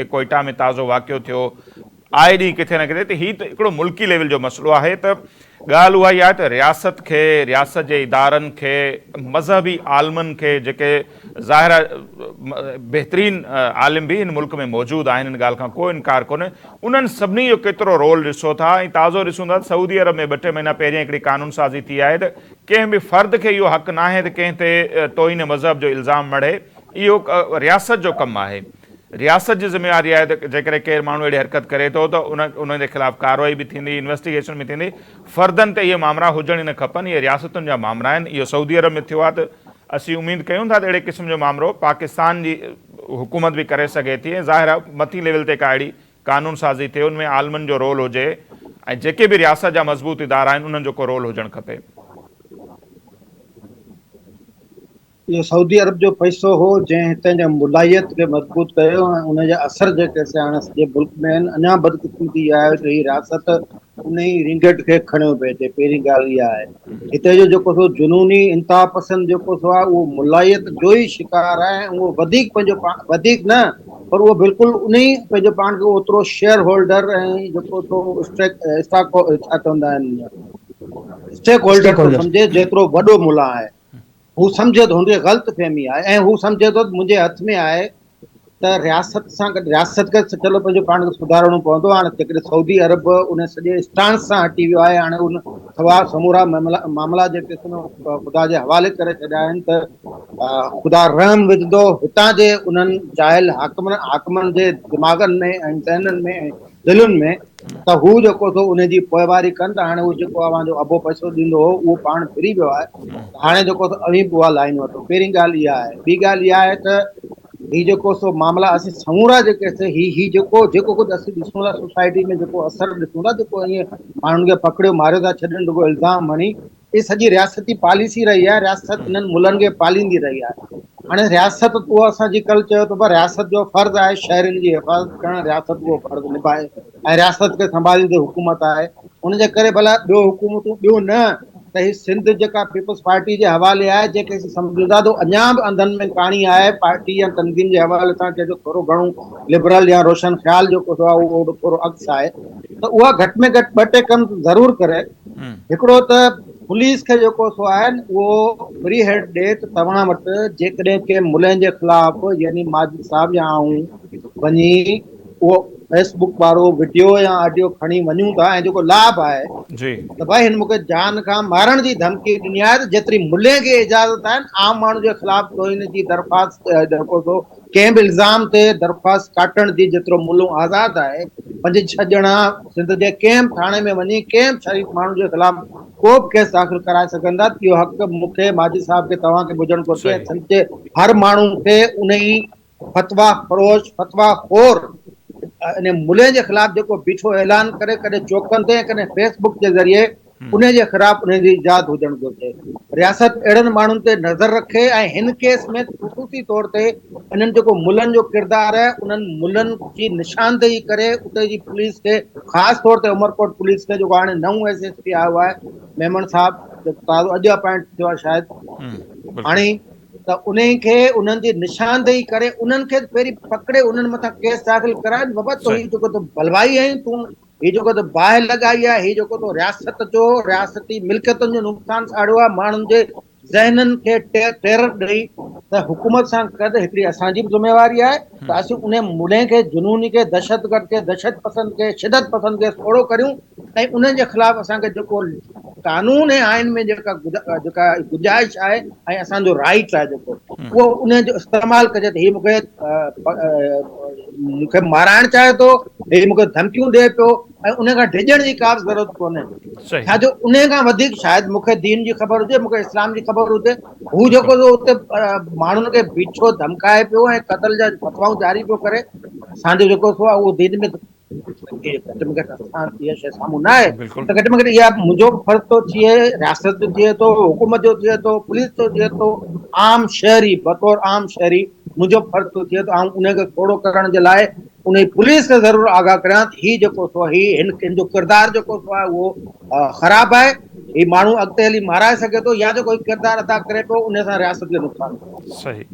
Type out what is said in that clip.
ڪوئيٽا ۾ تازو واقعو ٿيو آئي ڏينهن ڪٿي نه ڪٿي ته هي ته هڪڙو ملڪي ليول جو مسئلو آهي ته ڳالهه اها ئي آهي ته رياست کي رياست جي ادارن کي مذهبي عالمن کي جيڪي ظاهر آهي بهترين عالم به هن ملڪ ۾ موجود آهن ان ڳالهه کان ڪو انڪار ڪونهي انهن سڀني جو ڪيترو رول ڏسو ٿا ۽ تازو ڏسون ٿا ته سعودي عرب ۾ ٻه ٽي مهينا پهرين هڪڙي قانون سازي ٿي آهي ته ڪنهن به فرد کي اهو حق ناهي ته ڪنهن تي توهين مذهب جو الزام مڙهي اهو رياست جو ڪم آهي رياست جي ذميواري آهي ته جيڪڏهن ڪير ماڻهو اهڙي حرڪت ڪري ٿو ته ان ان جي خلاف ڪارروائي به ٿيندي، انويسٽيگيشن به ٿيندي، فردن تي اهي مامرا هجڻ ئي نه کپن، اهي رياستن جا مامرا آهن، اهو سعودي عرب ۾ ٿيو آهي ته اسين اميد ڪيون ٿا ته اهڙي قسم جو مامرو پاڪستان جي حڪومت به ڪري سگهي ٿي ۽ ظاهر آهي مٿين ليول تي ڪا اهڙي قانون سازي ٿئي ان ۾ عالمن جو رول هجي ۽ جيڪي به رياست جا مضبوط ادارا آهن انهن جو ڪو رول هجڻ کپي. اهو سعودي عرب جو پئسو هو جنهن هتان جي ملائيت کي مضبوط ڪيو ۽ ان جا اثر جيڪي سي هاڻي سڄي ملڪ ۾ آهن. اڃا بدقسمتي اها آهي جو هي رياست ان ئي رينگٽ کي کڻيو پئي اچي. پهرين ڳالهه اها آهي هتي جو جيڪو سو جنوني انتها پسند جيڪو سو آهي اهو ملائيت جو ئي شڪار آهي ۽ اهو وڌيڪ پنهنجو پاڻ وڌيڪ نه پر اهو بلڪل ان ئي پنهنجو پاڻ کي اوترو شيئر هولڊر ۽ جيڪو سو اسٽيڪ اسٽاڪ ڇا چوندا آهن اسٽيڪ هولڊر ٿو سمجهي جيترو وڏو ملا آهي. هو سمجهي ٿو هن کي غلط فهمي آهي ۽ هو سمجهي ٿو ته منهنجي هٿ ۾ آهي ته رياست سان گڏ رياست کي چلو پنهنجو پاڻ کي سڌارڻو پوندو هاڻي جيڪڏهن سعودي عرب ان سڄي اسٽانس سان هٽي ويو آهي هاڻي ان سوا سمورا معاملا جيڪي سن خدا جي حوالي ڪري ڇڏيا آهن ته خدا رحم وجهندو هتان جي انهن جاهل حاڪمن حاڪمن جي دماغن ۾ ۽ ذهنن ۾ دلين ۾ ته هو جيڪو سو ان جي پوئواري ڪن ته هاڻي هو جيڪو اوهان جو ابو پئسو ڏيندو هو اهو پاڻ ڦري ويو آهي ته هاڻي جيڪو سو اوهين به اها لائين وٺو پهرين ڳالهه اها آهي ٻي ڳالهه اها آهي ته هي جيڪو سو معاملا اسين سمورا جيڪي سي هي هي جيڪو جيڪو ڪجهه اسين ڏسون ٿا سوسائٽي ۾ جيڪو اثر ڏسون ٿا جيڪو ائين ماڻهن کي پڪڙيو ماريو ٿا ڇڏن رڳو الزام هڻي هي سڄي رياستي پاليسي رهي آهي، رياست انهن ملن کي پاليندي رهي آهي. هاڻي رياست اهو اسان جي ڪل چيو ته رياست جو فرض آهي شهرين جي حفاظت ڪرڻ، رياست اهو فرض نڀائي ۽ رياست کي سنڀاليندي حڪومت آهي. ان جي ڪري ڀلا ٻيو حڪومتون ٻيو نه ته هي سنڌ جيڪا پيپلز پارٽي جي حوالي آهي جنهن کي اسين سمجهون ٿا ته اڃا به انڌن ۾ ڪاڻي آهي پارٽي يا تنظيم جي حوالي سان جنهن جو ٿورو گهڻو لبرل يا روشن خيال جيڪو آهي اهو ٿورو عڪس آهي ته اها گهٽ ۾ گهٽ ٻه ٽي ڪم ضرور ڪري. هڪڙو ته پوليس کي جيڪو سو آهي اهو فري هيڊ ڏي ته توهان وٽ جيڪڏهن ڪنهن ملين جي خلاف يعني ماجد صاحب يا آئون وڃي اهو فيس بڪ وارو وڊيو يا آڊيو کڻي وڃون ٿا ۽ جيڪو لاڀ آهي جي ته ڀائي هن مونکي جان کان مارڻ جي ڌمڪي ڏني آهي ته جيتري ملين کي اجازت آهي عام ماڻهو جي خلاف توهين جي درخواست جيڪو سو ڪنهن به الزام تي درخواست ڪاٽڻ جي جيترو ملون آزاد آهي، پنج ڇهه ڄڻا سنڌ جي ڪنهن به ٿاڻي ۾ وڃي ڪنهن به شريف ماڻهو جي خلاف ڪو به ڪيس داخل ڪرائي سگهن ٿا، اهو حق مون کي، ماجد صاحب کي، توهان کي به هجڻ گهرجي ۽ سنڌ جي هر ماڻهو کي انهي فتويٰ فروش، فتويٰ خور انهي ملين جي خلاف جيڪو بيٺو اعلان ڪري ڪڏهن چوڪن تي ۽ ڪڏهن فيس بڪ جي ذريعي انهي جي خلاف انهي جي ايجاد هجڻ گهرجي. رياست اهڙن ماڻهن تي نظر رکي ۽ هن ڪيس ۾ خصوصي طور تي انهن جيڪو ملن جو ڪردار آهي انهن ملن جي نشاندهي ڪري اتي جي پوليس کي خاص طور تي عمرڪوٽ پوليس کي جيڪو هاڻي نئون ايس ايس پي آيو آهي ميمڻ صاحب جيڪو تازو اڄ اپائنٽ ٿيو آهي شايد هاڻي ته انهي کي انهن جي نشاندهي ڪري انهن کي پهرين پڪڙي انهن مٿان ڪيس داخل ڪرائن بابا تو هي جيڪو تو بلوائي آهين تون هي جيڪو تو باهه لڳائي آهي، هي جيڪو تو رياست جو، رياستي ملڪيتن جو نقصان ساڙيو آهي، ماڻهن جي ذهنن کي ٽيرر ڏئي ته حڪومت سان گڏ هڪڙي اسان جي به ذميواري آهي ته اسين انهي ملين کي، جنوني کي، دهشتگرد کي، دهشت پسند کي، شدت پسند کي سوڙهو ڪريون ۽ انهن جي خلاف اسان کي جيڪو قانون ۽ آئين ۾ جيڪا جيڪا گنجائش آهي ۽ اسان جو رائيٽ آهي جيڪو اهو انهي جو استعمال ڪجي ته هي مون کي مون کي مارائڻ چاهي ٿو، هي مون کي ڌمڪيون ڏئي پيو ۽ ان کان ڊڄڻ جي ڪا به ضرورت ڪونهي. ڇا جو ان کان وڌيڪ شايد مون کي دين جي خبر هجي، مون کي اسلام جي خبر هجي. هو جيڪو سو اتي ماڻهن کي بيٺو ڌمڪائي پيو ۽ قتل جا فتوائون جاري پيو ڪري. اسان جو جيڪو سو آهي اهو دين ۾ گهٽ ۾ گهٽ اسان اها شيء سامهون نه آهي ته گهٽ ۾ گهٽ اها منهنجو به فرض ٿو ٿئي، رياست جو ٿئي ٿو، حڪومت جو ٿئي ٿو، پوليس جو ٿئي ٿو، عام شهري بطور عام شهري منهنجو به فرض ٿو ٿئي ته آئون انهي کي سوڙهو ڪرڻ جي لاء انهي پوليس کي ضرور آگاهه ڪريان ته هي جيڪو سو هي هن هن جو ڪردار جيڪو سو آهي اهو خراب آهي هي ماڻهو اڳتي هلي مارائي سگهي ٿو يا جيڪو هي ڪردار ادا ڪري پيو انهي سان رياست کي نقصان ٿيندو. صحيح.